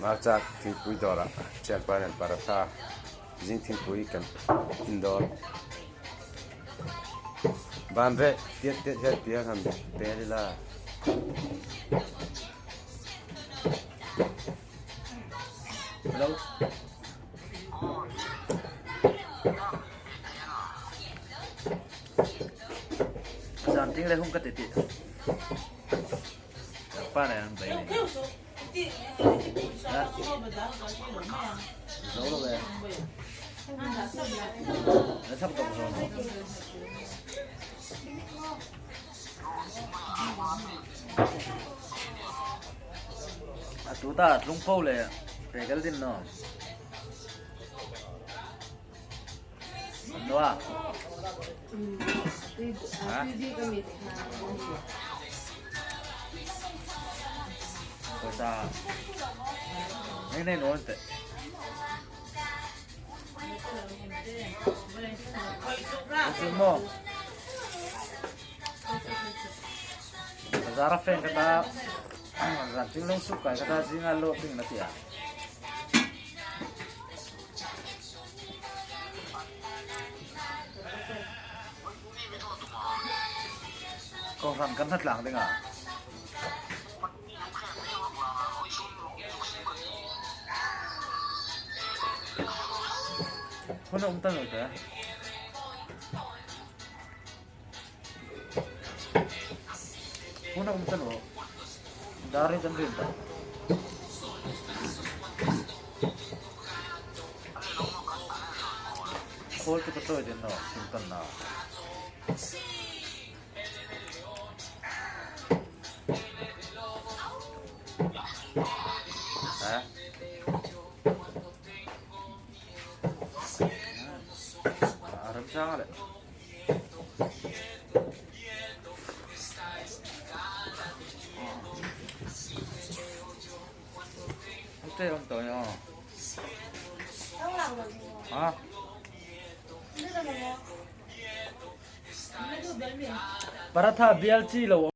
Hmarcha thingpui dawrah thianpa nen paratha zing thingpui kan in dawn. Van reh tiat tiat hian tiang han pel ila. Hello. Zan ting le hung ka ti ti. Pa này ăn bấy này. Giấu đâu về. Nó sắp động rồi. A tu ta lungpo le pegal din no. Noa. Ha? Pawisa nei nei nuam teh. Asin maw? Bazar a feng ka ta zan ting lung sup kai ka ta zinga lo ting na tia. Kohhran kan hlatlang dingah. Hun a um tal lo te. Hun a um tal lo. Dar hi kan rin ta. Khawl chu ka chawi din lo, thingtan na. Ha? A remchang a le. Te om to yo. Ha? Paratha bial chi lo.